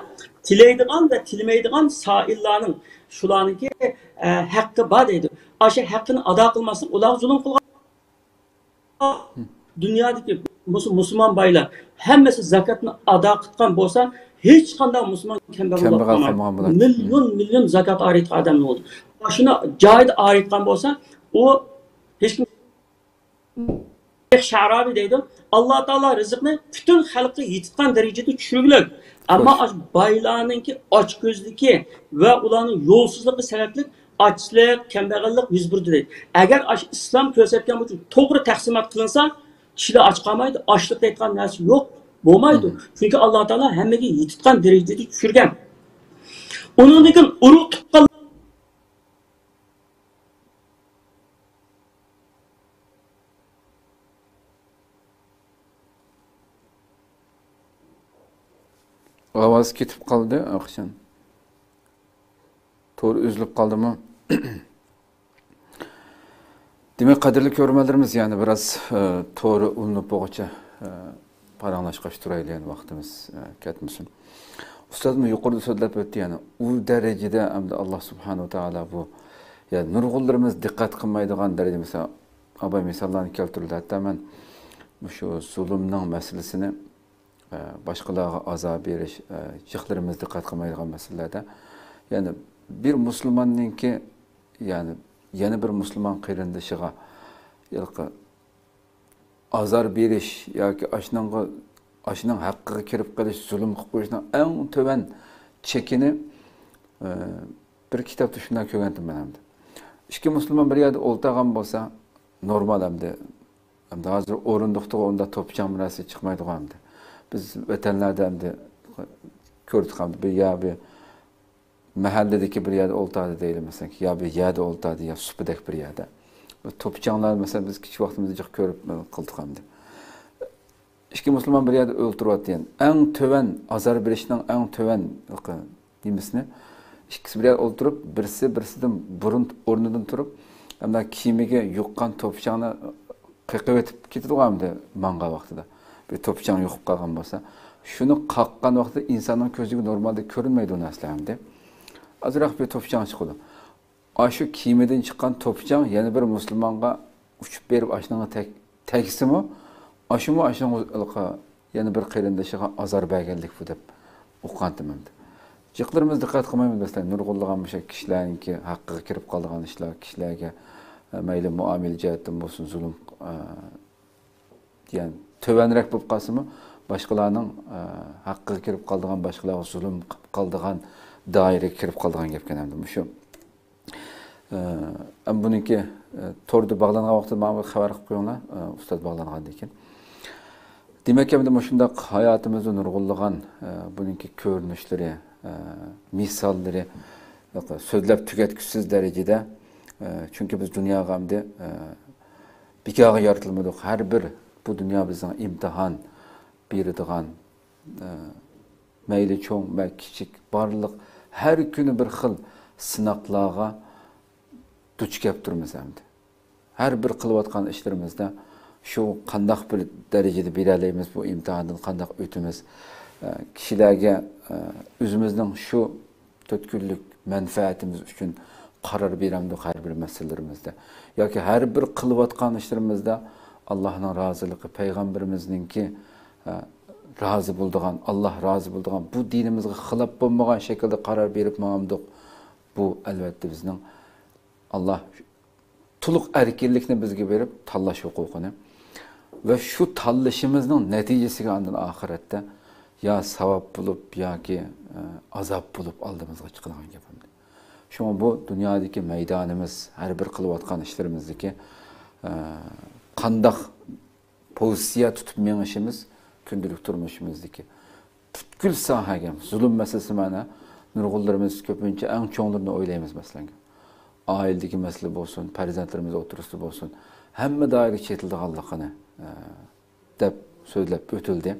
تىلەيدىغان ۋە تىلىمەيدىغان سائىللارنىڭ، شۇلارنىڭكى، ئە، ھەققى بار دەيدۇ. ئاشۇ ھەققىنى ئادا قىلماسلىق ئۇلارغا زۇلۇم قىلغان. دۇنيادىكى مۇسۇ-، مۇسۇلمان بايلار ھەممىسى زاكاتنى ئادا قىلغان بولسا، ھېچقانداق مۇسۇلمان كەمبەغەل بولۇپ قالمايدۇ. مىليون، مىليون زاكات ئايرىيدىغان ئادەم بولدى. ئاشۇنى جايىدا ئايرىيدىغان بولسا، ئۇ ھېچكىم. شەئرابى دەيدۇ، ئاللا تائالا رىزىقنى پۈتۈن خەلققە يېتىدىغان دەرىجىدە چۈشۈرگۈلۈك. ئەمما ئاشۇ بايلارنىڭكى ئاچكۆزلۈكى ۋە ئۇلارنىڭ يولسىزلىقى سەۋەبلىك ئاچلىق، كەمبەغەللىك يۈز بېرىدۇ دەيدۇ. ئەگەر ئاشۇ ئىسلام كۆرسەتكەن بويىچە توغرا تەقسىمات قىلىنسا، كىشىلەر ئاچ قالمايدۇ، ئاچلىق دەيدىغان نەرسە يوق، بولمايدۇ. چۈنكى ئاللا تائالا ھەممىگە يېتىدىغان دەرىجىدە چۈشۈرگەن. ئۇنىڭدىن كېيىن ئۇرۇق تۇغقانلار ئاۋاز كېتىپ قالدى، ئاخشام. تور ئۈزۈلۈپ قالدىمۇ؟ دېمەك، قەدىرلىك كۆرۈرمەنلىرىمىز، يەنە بىراز، ئە، تورى ئۇلىنىپ بولغۇچە، ئە، پاراڭلاشقاچ تۇرايلى، يەنە ۋاقتىمىز، ئە، كەتمىسۇن. ئۇستازمۇ يۇقىرىدا سۆزلەپ ئۆتتى، يەنى ئۇ دەرىجىدە ئەمدى ئاللا سۇبھانەھۇ ۋە تائالا بۇ، يەنى نۇرغۇنلىرىمىز دىققەت قىلمايدىغان دەرىجە، مىسال، ئاباي مىساللارنى كەلتۈردى. ھەتتا مەن مۇشۇ زۇلۇمنىڭ مەسىلىسىنى، ئە، باشقىلارغا ئازار بېرىش، ئە، جىقلىرىمىز دىققەت قىلمايدىغان مەسىلىلەردە، يەنى بىر مۇسۇلماننىڭكى، يەنى يەنە بىر مۇسۇلمان قېرىندىشىغا ھېلىقى ئازار بېرىش ياكى ئاشۇنىڭغا، ئاشۇنىڭ ھەققىگە كىرىپ قېلىش، زۇلۇم قىلىپ قويۇشنىڭ ئەڭ تۆۋەن چېكىنى، ئە، بىر كىتابتا شۇنداق كۆرگەنتىم مەن ئەمدى. ئىككى مۇسۇلمان بىر يەردە ئولتۇرغان بولسا، نورمال ئەمدى. ئەمدى ھازىر ئورۇندۇقتىغۇ ئۇنداق توپا-چاڭ بىر نەرسە چىقمايدىغۇ ئەمدى. بىز ۋەتەنلەردە ئەمدى كۆردۇق ئەمدى، بىر يا بىر مەھەللىدىكى بىر يەردە ئولتۇردى دەيلى، مەسىلەن، يا بىر يەردە ئولتۇردى، يا سۇپىدەك بىر يەردە. بىر توپا-چاڭلار، مەسىلەن، بىز كىچىك ۋاقتىمىزدا جىق كۆرۈپ قىلدۇق ئەمدى. ئىككى مۇسۇلمان بىر يەردە ئولتۇرۇۋاتىدىكەن. ئەڭ تۆۋەن، ئازار بېرىشنىڭ ئەڭ تۆۋەن نېمىسىنى، ئىككىسى بىر يەردە ئولتۇرۇپ، بىرسى بىرسىدىن بۇرۇن ئورنىدىن تۇرۇپ، ئەمدى كىيىمىگە يۇققان توپا-چاڭنى قېقىۋېتىپ كېتىدىغۇ ئەمدى ماڭغان ۋاقتىدا. بىر توپا-چاڭ يۇقۇپ قالغان بولسا، شۇنى قاققان ۋاقتىدا ئىنساننىڭ كۆزىگە نورمالدا كۆرۈنمەيدۇ ئۇ نەرسىلەر ئەمدى. ئازراق بىر توپا-چاڭ چىقىدۇ. ئاشۇ كىيىمىدىن چىققان توپا-چاڭ يەنە بىر مۇسۇلمانغا ئۇچۇپ بېرىپ ئاشۇنىڭغا تەگ-، تەگسىمۇ، ئاشۇمۇ ئاشۇنىڭغا يەنە بىر قېرىندىشىغا ئازار بەرگەنلىك بۇ دەپ ئۇققانتىم ئەمدى. جىقلىرىمىز دىققەت قىلمايمىز، مەسىلەن، نۇرغۇنلىغان مۇشۇ كىشىلەرنىڭكى ھەققىگە كىرىپ قالىدىغان ئىشلار، كىشىلەرگە، ئە، مەيلى مۇئامىلە جەھەتتىن بولسۇن، زۇلۇم، ئە، دېگەن تۆۋەنرەك بولۇپ قالسىمۇ، باشقىلارنىڭ، ئە، ھەققىگە كىرىپ قالىدىغان، باشقىلارغا زۇلۇم قىلىپ قالىدىغان دائىرىگە كىرىپ قالىدىغان گەپكەن ئەمدى مۇشۇ. ئە، ئەمما بۇنىڭكى، ئە، توردا باغلانغان ۋاقتىدا ماڭا بىر خەۋەر قىلىپ قويۇڭلار، ئە، ئۇستاز باغلانغاندىن كېيىن. دېمەك، ئەمدى مۇشۇنداق ھاياتىمىزدا نۇرغۇنلىغان، ئە، بۇنىڭكى كۆرۈنۈشلىرى، ئە، مىساللىرى، سۆزلەپ تۈگەتكۈسىز دەرىجىدە، ئە، چۈنكى بىز دۇنياغا ئەمدى، ئە، بىكارغا يارىتىلمىدۇق. ھەر بىر بۇ دۇنيا بىزنىڭ ئىمتىھان بېرىدىغان، ئە، مەيلى چوڭ ۋە كىچىك، بارلىق ھەر كۈنى بىر خىل سىناقلارغا دۇچ كەپ تۇرىمىز ئەمدى. ھەر بىر قىلىۋاتقان ئىشلىرىمىزدا شۇ قانداق بىر دەرىجىدە بېرەلەيمىز، بۇ ئىمتىھاندىن قانداق ئۆتىمىز، ئە، كىشىلەرگە، ئە، ئۆزىمىزنىڭ شۇ تۆت كۈنلۈك مەنپەئەتىمىز ئۈچۈن قارار بېرەمدۇق ھەر بىر مەسىلىلىرىمىزدە؟ ياكى ھەر بىر قىلىۋاتقان ئىشلىرىمىزدا ئاللاھنىڭ رازىلىقى، پەيغەمبىرىمىزنىڭكى، ئە، رازى بولىدىغان، ئاللاھ رازى بولىدىغان، بۇ دىنىمىزغا خىلاپ بولمىغان شەكىلدە قارار بېرىپ ماڭامدۇق؟ بۇ، ئەلۋەتتە، بىزنىڭ ئاللاھ تولۇق ئەركىنلىكنى بىزگە بېرىپ، تاللاش ھوقۇقىنى ۋە شۇ تاللىشىمىزنىڭ نەتىجىسىگە ئاندىن ئاخىرەتتە يا ساۋاب بولۇپ ياكى، ئە، ئازاب بولۇپ ئالدىمىزغا چىقىدىغان گەپ ئەمدى. شۇڭا بۇ دۇنيادىكى مەيدانىمىز، ھەر بىر قىلىۋاتقان ئىشلىرىمىزدىكى، ئە، قانداق پوزىتسىيە تۇتۇپ مېڭىشىمىز كۈندىلىك تۇرمۇشىمىزدىكى پۈتكۈل ساھەگە، زۇلۇم مەسىلىسى مانا نۇرغۇنلىرىمىز كۆپىنچە ئەڭ چوڭلىرىنى ئويلايمىز، مەسىلەن. ئائىلىدىكى مەسىلە بولسۇن، پەرزەنتلىرىمىز ئوتتۇرىسىدا بولسۇن، ھەممە دائىرىگە چېتىلىدىغانلىقىنى، ئە، دەپ سۆزلەپ ئۆتۈلدى.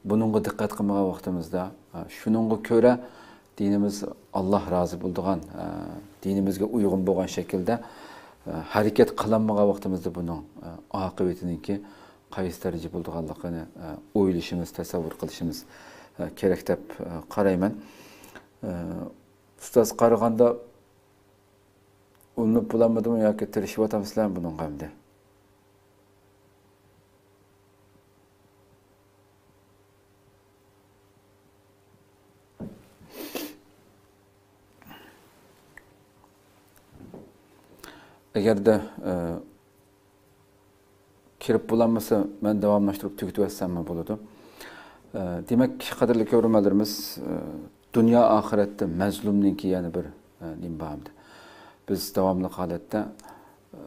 بۇنىڭغا دىققەت قىلمىغان ۋاقتىمىزدا، ئە، شۇنىڭغا كۆرە دىنىمىز ئاللاھ رازى بولىدىغان، ئە، دىنىمىزگە ئۇيغۇن بولغان شەكىلدە، ئە، ھەرىكەت قىلالمىغان ۋاقتىمىزدا بۇنىڭ، ئە، ئاقىۋىتىنىڭكى قايسى دەرىجە بولىدىغانلىقىنى، ئە، ئويلىشىمىز، تەسەۋۋۇر قىلىشىمىز، ئە، كېرەك دەپ، ئە، قارايمەن. ئە، ئۇستاز قارىغاندا ئۇلىنىپ بولالمىدىمۇ ياكى تىرىشىۋاتامسىلەر بۇنىڭغا ئەمدى؟ ئەگەردە، ئە، كىرىپ بولالمىسا، مەن داۋاملاشتۇرۇپ تۈگىتىۋەتسەممۇ بولىدۇ. ئە، دېمەك، قەدىرلىك كۆرۈرمەنلىرىمىز، ئە، دۇنيا ئاخىرەتتە مەزلۇمنىڭكى يەنە بىر، ئە، نېمە بار ئەمدى؟ بىز داۋاملىق ھالەتتە، ئە،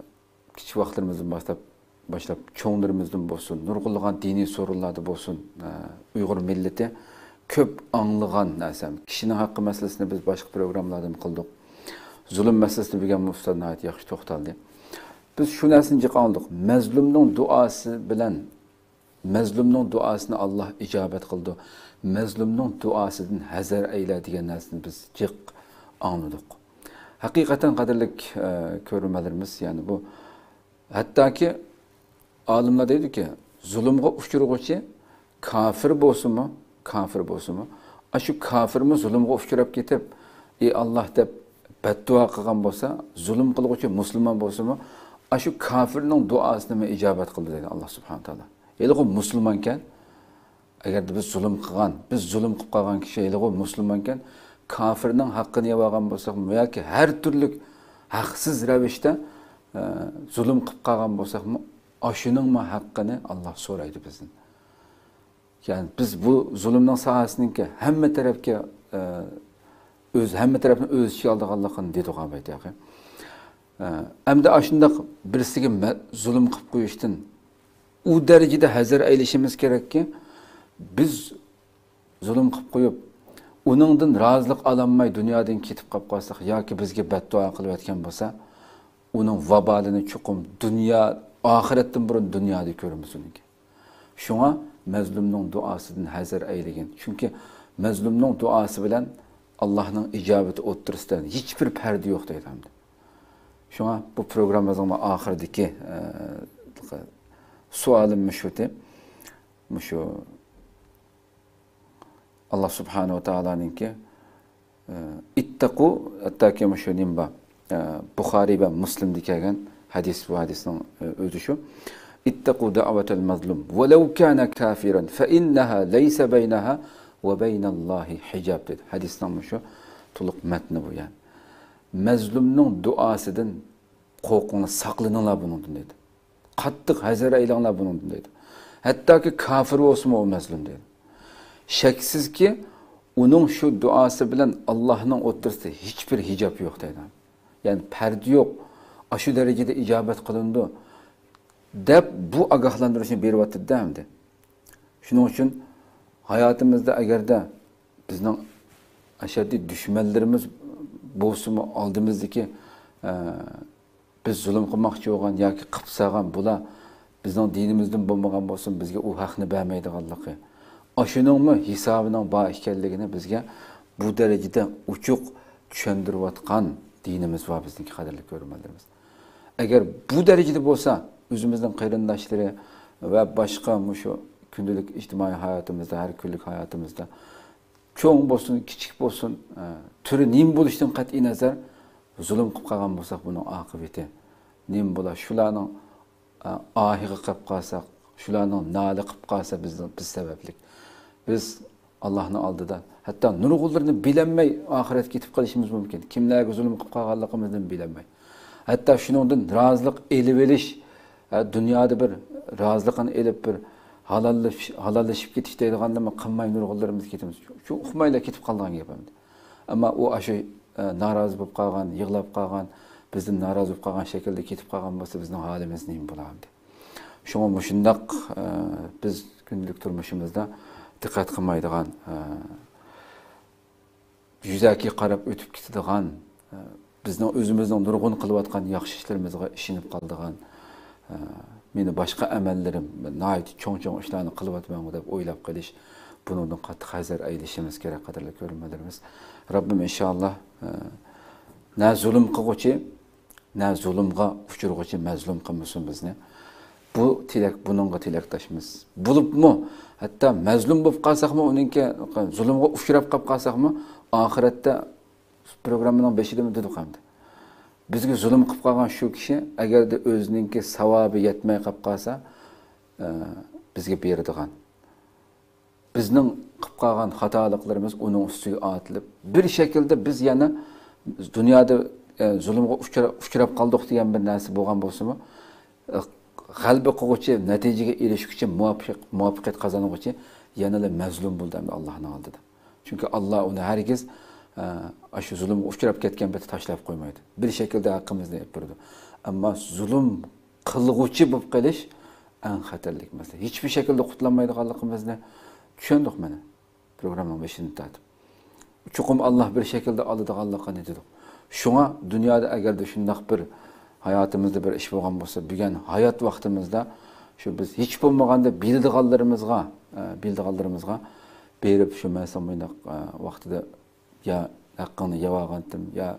كىچىك ۋاقىتلىرىمىزدىن باشلاپ، باشلاپ چوڭلىرىمىزدىن بولسۇن، نۇرغۇنلىغان دىنىي سورۇنلاردا بولسۇن، ئە، ئۇيغۇر مىللىتى كۆپ ئاڭلىغان نەرسە. كىشىنىڭ ھەققى مەسىلىسىنى بىز باشقا پروگراممىلاردىمۇ قىلدۇق. زۇلۇم مەسىلىسىنى بۈگۈن ئۇستاز ناھايىتى ياخشى توختالدى. بىز شۇ نەرسىنى جىق ئاڭلىدۇق. مەزلۇمنىڭ دۇئاسى بىلەن، مەزلۇمنىڭ دۇئاسىنى ئاللاھ ئىجابەت قىلىدۇ. مەزلۇمنىڭ دۇئاسىدىن ھەزەر ئەيلە دېگەن نەرسىنى بىز جىق ئاڭلىدۇق. ھەقىقەتەن قەدىرلىك، ئە، كۆرۈرمەنلىرىمىز، يەنى بۇ ھەتتاكى ئالىملار دەيدۇكى، زۇلۇمغا ئۇچرىغۇچى كاپىر بولسىمۇ، كاپىر بولسىمۇ، ئاشۇ كاپىرمۇ زۇلۇمغا ئۇچراپ كېتىپ، ئى ئاللاھ دەپ بەددۇئا قىلغان بولسا، زۇلۇم قىلغۇچى مۇسۇلمان بولسىمۇ، ئاشۇ كاپىرنىڭ دۇئاسىنىمۇ ئىجابەت قىلىدۇ دەيدۇ ئاللاھ سۇبھانەھۇ تائالا. ھېلىغۇ مۇسۇلمانكەن، ئەگەردە بىز زۇلۇم قىلغان، بىز زۇلۇم قىلىپ قالغان كىشى ھېلىغۇ مۇسۇلمانكەن، كاپىرنىڭ ھەققىنى يەۋالغان بولساقمۇ ياكى ھەر تۈرلۈك ھەقسىز رەۋىشتە، ئە، زۇلۇم قىلىپ قالغان بولساقمۇ، ئاشۇنىڭمۇ ھەققىنى ئاللاھ سورايدۇ بىزدىن. يەنى بىز بۇ زۇلۇمنىڭ ساھەسىنىڭكى ھەممە تەرەپكە، ئە، ئۆز، ھەممە تەرەپنى ئۆز ئىچىگە ئالىدىغانلىقىنى دېدۇق ئاۋايتاقى. ئە، ئەمدى ئاشۇنداق بىرسىگە مە-، زۇلۇم قىلىپ قويۇشتىن ئۇ دەرىجىدە ھەزەر ئەيلىشىمىز كېرەككى، بىز زۇلۇم قىلىپ قويۇپ، ئۇنىڭدىن رازىلىق ئالالماي دۇنيادىن كېتىپ قاپ قالساق ياكى بىزگە بەددۇئا قىلىۋەتكەن بولسا، ئۇنىڭ ۋابالىنى چوقۇم دۇنيا، ئاخىرەتتىن بۇرۇن دۇنيادا كۆرىمىز ئۇنىڭكى. شۇڭا مەزلۇمنىڭ دۇئاسىدىن ھەزەر ئەيلىگىن. چۈنكى مەزلۇمنىڭ دۇئاسى بىلەن ئاللاھنىڭ ئىجابىتى ئوتتۇرىسىدا ھېچبىر پەردە يوق دەيدۇ ئەمدى. شۇڭا بۇ پروگراممىمىزنىڭ ئاخىرىدىكى، ئە، سوئالىم مۇشۇ. مۇشۇ ئاللاھ سۇبھانەھۇ ۋە تائالانىڭكى، ئى، ئىتتەقۇ، ھەتتاكى مۇشۇ نېمە بار، ئى، بۇخارىي ۋە مۇسلىمدا كەلگەن ھەدىس، بۇ ھەدىسنىڭ، ئى، ئۆزى شۇ. «اتقوا دعوة المظلوم ولو كان كافرا فإنه ليس بينها وبين الله حجاب» دېدى. ھەدىسنىڭ مۇشۇ تولۇق مەتنى بۇ، يەنى. مەزلۇمنىڭ دۇئاسىدىن قورقۇڭلار، ساقلىنىڭلار بۇنىڭدىن دېدى. قاتتىق ھەزەر ئەيلەڭلار بۇنىڭدىن دەيدۇ. ھەتتاكى كاپىر بولسىمۇ ئۇ مەزلۇم دەيدۇ. شەكسىزكى، ئۇنىڭ شۇ دۇئاسى بىلەن ئاللاھنىڭ ئوتتۇرىسىدا ھېچبىر ھىجاب يوق دەيدۇ. يەنى پەردە يوق. ئاشۇ دەرىجىدە ئىجابەت قىلىنىدۇ، دەپ بۇ ئاگاھلاندۇرۇشنى بېرىۋاتىدۇ ئەمدى. شۇنىڭ ئۈچۈن ھاياتىمىزدا ئەگەردە بىزنىڭ ئەشەددىي دۈشمەنلىرىمىز بولسىمۇ ئالدىمىزدىكى، ئە، بىز زۇلۇم قىلماقچى بولغان ياكى قىلىپ سالغان بۇلار بىزنىڭ دىنىمىزدىن بولمىغان بولسۇن، بىزگە ئۇ ھەقنى بەرمەيدىغانلىقى، ئاشۇنىڭمۇ ھېسابىنىڭ بار ئىكەنلىكىنى بىزگە بۇ دەرىجىدە ئوچۇق چۈشەندۈرۈۋاتقان دىنىمىز بار بىزنىڭكى، قەدىرلىك كۆرۈرمەنلىرىمىز. ئەگەر بۇ دەرىجىدە بولسا، ئۆزىمىزنىڭ قېرىنداشلىرى ۋە باشقا مۇشۇ كۈندىلىك ئىجتىمائىي ھاياتىمىزدا، ھەر كۈنلۈك ھاياتىمىزدا چوڭ بولسۇن، كىچىك بولسۇن، ئە، تۈرى نېمە بولۇشىدىن قەتئىينەزەر، زۇلۇم قىلىپ قالغان بولساق، بۇنىڭ ئاقىۋىتى نېمە بولا؟ شۇلارنىڭ، ئە، ئاھىغا قېلىپ قالساق، شۇلارنىڭ نالە قىلىپ قالسا بىز، بىز سەۋەبلىك. بىز ئاللاھنىڭ ئالدىدا ھەتتا نۇرغۇنلىرىنى بىلەلمەي ئاخىرەتكە كېتىپ قېلىشىمىز مۇمكىن. كىملەرگە زۇلۇم قىلىپ قالغانلىقىمىزنى بىلەلمەي. ھەتتا شۇنىڭدىن رازىلىق ئېلىۋېلىش، ھە، دۇنيادا بىر رازىلىقىنى ئېلىپ، بىر ھالاللىش-، ھالاللىشىپ كېتىش دەيدىغاندىمۇ قىلماي نۇرغۇنلىرىمىز كېتىمىز. شۇ ئۇقمايلا كېتىپ قالىدىغان گەپ ئەمدى. ئەمما ئۇ ئاشۇ، ئە، نارازى بولۇپ قالغان، يىغلاپ قالغان، بىزدىن نارازى بولۇپ قالغان شەكىلدە كېتىپ قالغان بولسا، بىزنىڭ ھالىمىز نېمە بولا ئەمدى؟ شۇڭا مۇشۇنداق، ئە، بىز كۈندىلىك تۇرمۇشىمىزدا دىققەت قىلمايدىغان، ئە، يۈزەكى قاراپ ئۆتۈپ كېتىدىغان، بىزنىڭ ئۆزىمىزنىڭ نۇرغۇن قىلىۋاتقان ياخشى ئىشلىرىمىزغا ئىشىنىپ قالىدىغان، مېنى باشقا ئەمەللىرىم، ناھايىتى چوڭ-چوڭ ئىشلارنى قىلىۋاتىمەنغۇ دەپ ئويلاپ قېلىش، بۇنىڭدىن قاتتىق ھەزەر ئەيلىشىمىز كېرەك، قەدىرلىك كۆرۈرمەنلىرىمىز. رەببىم ئىنشائاللا، نە زۇلۇم قىلغۇچى، نە زۇلۇمغا ئۇچرىغۇچى مەزلۇم قىلمىسۇن بىزنى. بۇ تىلەك، بۇنىڭغا تىلەكداشمىز. بولۇپمۇ، ھەتتا مەزلۇم بولۇپ قالساقمۇ، ئۇنىڭكى زۇلۇمغا ئۇچراپ قاپ قالساقمۇ، ئاخىرەتتە پروگراممىنىڭ بېشىدىمۇ دېدۇق ئەمدى. بىزگە زۇلۇم قىلىپ قالغان شۇ كىشى، ئەگەردە ئۆزىنىڭكى ساۋابى يەتمەي قاپ قالسا، ئە، بىزگە بېرىدىغان. بىزنىڭ قىلىپ قالغان خاتالىقلىرىمىز ئۇنىڭ ئۈستىگە ئارتىلىپ، بىر شەكىلدە بىز يەنە دۇنيادا، ئە، زۇلۇمغا ئۇچرا-، ئۇچراپ قالدۇق دېگەن بىر نەرسە بولغان بولسىمۇ، ئە، غەلىبە قىلغۇچى، نەتىجىگە ئېرىشكۈچى، مۇۋەپپەق-، مۇۋەپپەقىيەت قازانغۇچى يەنىلا مەزلۇم بولدى ئەمدى ئاللاھنىڭ ئالدىدا. چۈنكى ئاللا ئۇنى ھەرگىز، ئە، ئاشۇ زۇلۇمغا ئۇچراپ كەتكەن پېتى تاشلاپ قويمايدۇ. بىر شەكىلدە ھەققىمىزنى ئېلىپ بېرىدۇ. ئەمما زۇلۇم قىلغۇچى بولۇپ قېلىش ئەڭ خەتەرلىك مەسىلە. ھېچبىر شەكىلدە قۇتۇلالمايدىغانلىقىمىزنى چۈشەندۇق مانا، پروگراممىنىڭ بېشىدىن تارتىپ. چوقۇم ئاللا بىر شەكىلدە ئالىدىغانلىقىنى دېدۇق. شۇڭا دۇنيادا ئەگەردە شۇنداق بىر ھاياتىمىزدا بىر ئىش بولغان بولسا، بۈگۈن ھايات ۋاقتىمىزدا شۇ بىز ھېچ بولمىغاندا بىلىدىغانلىرىمىزغا، ئە، بىلىدىغانلىرىمىزغا بېرىپ، شۇ مەن ساڭا مۇنداق، ئە، ۋاقتىدا يا ھەققىڭنى يەۋالغانتىم، يا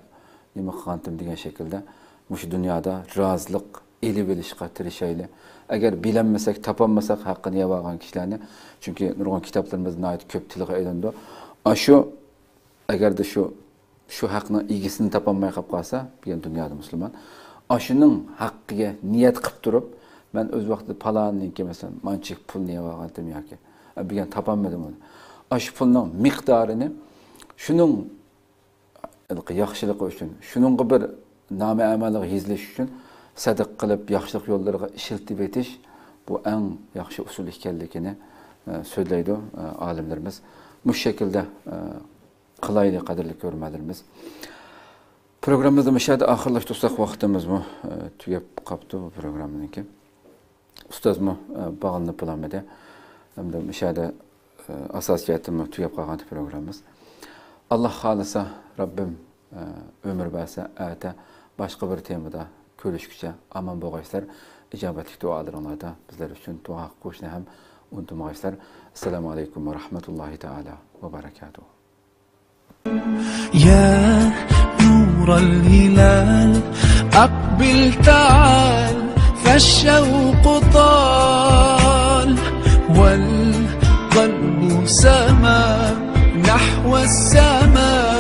نېمە قىلغانتىم دېگەن شەكىلدە مۇشۇ دۇنيادا رازىلىق ئېلىۋېلىشقا تىرىشايلى. ئەگەر بىلەلمىسەك، تاپالمىساق ھەققىنى يەۋالغان كىشىلەرنى، چۈنكى نۇرغۇن كىتابلىرىمىزدا ناھايىتى كۆپ تىلغا ئېلىنىدۇ. ئاشۇ، ئەگەردە شۇ، شۇ ھەقنىڭ ئىگىسىنى تاپالماي قاپ قالسا، بۈگۈن دۇنيادا مۇسۇلمان، ئاشۇنىڭ ھەققىگە نىيەت قىلىپ تۇرۇپ، مەن ئۆز ۋاقتىدا پالاننىڭكى، مەسىلەن، مانچىلىك پۇلنى يەۋالغانتىم ياكى، ئە، بۈگۈن تاپالمىدىم ئۇنى. ئاشۇ پۇلنىڭ مىقدارىنى شۇنىڭ ھېلىقى ياخشىلىقى ئۈچۈن، شۇنىڭغا بىر نامە ئەمەلىغا يېزىلىش ئۈچۈن سەدىقە قىلىپ، ياخشىلىق يوللىرىغا ئىشلىتىۋېتىش، بۇ ئەڭ ياخشى ئۇسۇل ئىكەنلىكىنى، ئە، سۆزلەيدۇ، ئە، ئالىملىرىمىز. مۇشۇ شەكىلدە، ئە، قىلايلى، قەدىرلىك كۆرۈرمەنلىرىمىز. پروگراممىمىزنى مۇشۇ يەردە ئاخىرلاشتۇرساق، ۋاقتىمىزمۇ، ئە، تۈگەپ قاپتۇ بۇ پروگراممىنىڭكى. ئۇستازمۇ، ئە، باغلىنىپ بولالمىدى. ئەمدى مۇشۇ يەردە، ئە، ئاساسىي جەھەتتىنمۇ تۈگەپ قالغان پروگراممىمىز. ئاللا خالىسا، رەببىم، ئە، ئۆمۈر بەرسە، ئەتە باشقا بىر تېمىدا كۆرۈشكۈچە ئامان بولغايسىلەر. ئىجابەتلىك دۇئالىرىڭلاردا بىزلەر ئۈچۈن دۇئا قىلىشنى ھەم ئۇنتۇمىغايسىلەر. ئەسسالامۇ ئەلەيكۇم ۋە رەھمەتۇللاھى تائالا ۋە بەرەكاتۇھ. يا نور الهلال، أقبل تعال، فالشوق طال، والقلب سما نحو السماء.